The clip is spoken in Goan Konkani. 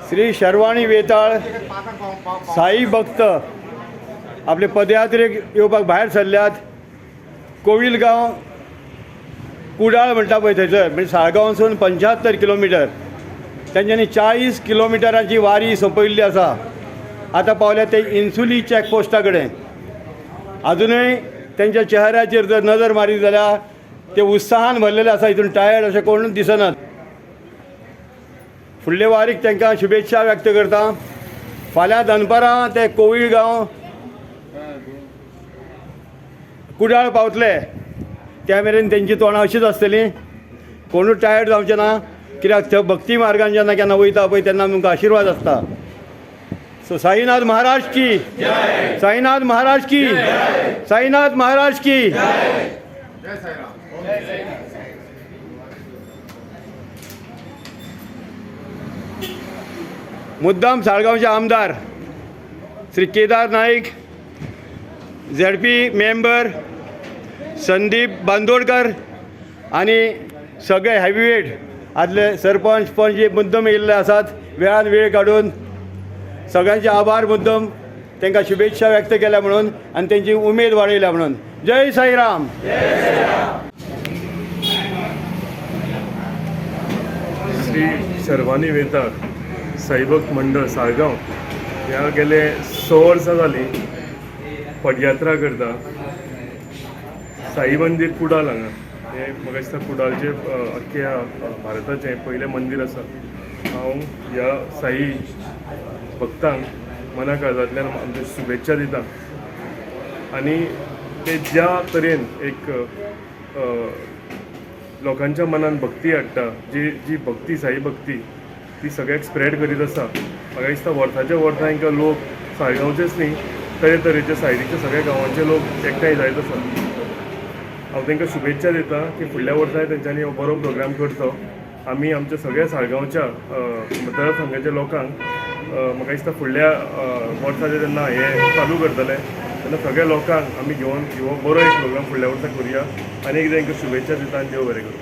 श्री शर्वाणी वेताळ साई भक्त आपले पदयात्रेक येवपाक भायर सरल्यात. कोविलगांव कुडाळ म्हणटा पळय थंयसर, म्हणजे साळगांवसून 75 किलोमिटर तेंच्यांनी 40 किलोमिटरांची वारी सोंपयल्ली आसा. आतां पावल्या ते इन्सुली चॅकपोस्टा कडेन. अजुनूय तेंच्या चेहऱ्याचेर जर नजर मारीत जाल्यार ते उत्साहान भरलेले आसा. हितून टायर्ड अशें कोण दिसनात. फुडले वारीक तांकां शुभेच्छा व्यक्त करता. फाल्यां दनपारां ते कोवीळ गांव कुडाळ पावतले. त्या मेरेन तेंची तोंडां अशीच आसतलीं. कोणूच टायर्ड जावचें ना, कित्याक थंय भक्ती मार्गान जेन्ना केन्ना वयता पळय तेन्ना तुमकां आशिर्वाद आसता. सो साईनाथ महाराज की, साईनाथ महाराज की, साईनाथ महाराज की. मुद्दाम साळगांवचे आमदार श्री केदार नाईक, झेडपी मेंबर संदीप बांदोडकर आनी सगळे हेवीवेट आदले सरपंच पंच जे मुद्दम येयल्ले आसात वेळान वेळ काडून, सगळ्यांचे आभार. मुद्दम तांकां शुभेच्छा व्यक्त केल्या म्हणून आनी तेंची उमेद वाडयल्या म्हणून. जय साईराम. श्री शर्वानी वेताळ साईभक्त मंडळ साळगांव ह्या गेले 6 वर्सां जालीं पदयात्रा करता. साई मंदीर कुडाळ हांगा, हें म्हाका दिसता कुडाळचें अख्ख्या भारताचें पयलें मंदीर आसा. हांव ह्या साई भक्तांक मना काळजांतल्यान आमच्यो शुभेच्छा दिता आनी ते ज्या तरेन एक लोकांच्या मनान भक्ती हाडटा, जी जी भक्ती साई भक्ती ती सगळ्याक स्प्रेड करीत आसा. म्हाका दिसता वर्साच्या वर्सा हांकां लोक साळगांवचेच न्ही, तरेतरेचे सायडीचे सगळ्या गांवांचे लोक एकठांय जायत आसा. हांव तांकां शुभेच्छा दिता की फुडल्या वर्साय तेंच्यांनी हो बरो प्रोग्राम करचो. आमी आमच्या सगळ्या साळगांवच्या मतदारसंघाच्या लोकांक, म्हाका दिसता फुडल्या वर्सा जे जेन्ना हें चालू करतले तेन्ना सगळ्या लोकांक आमी घेवन हो बरो एक प्रोग्राम फुडल्या वर्सा करुया. आनी एकदां तांकां शुभेच्छा दिता आनी देव बरें करूं.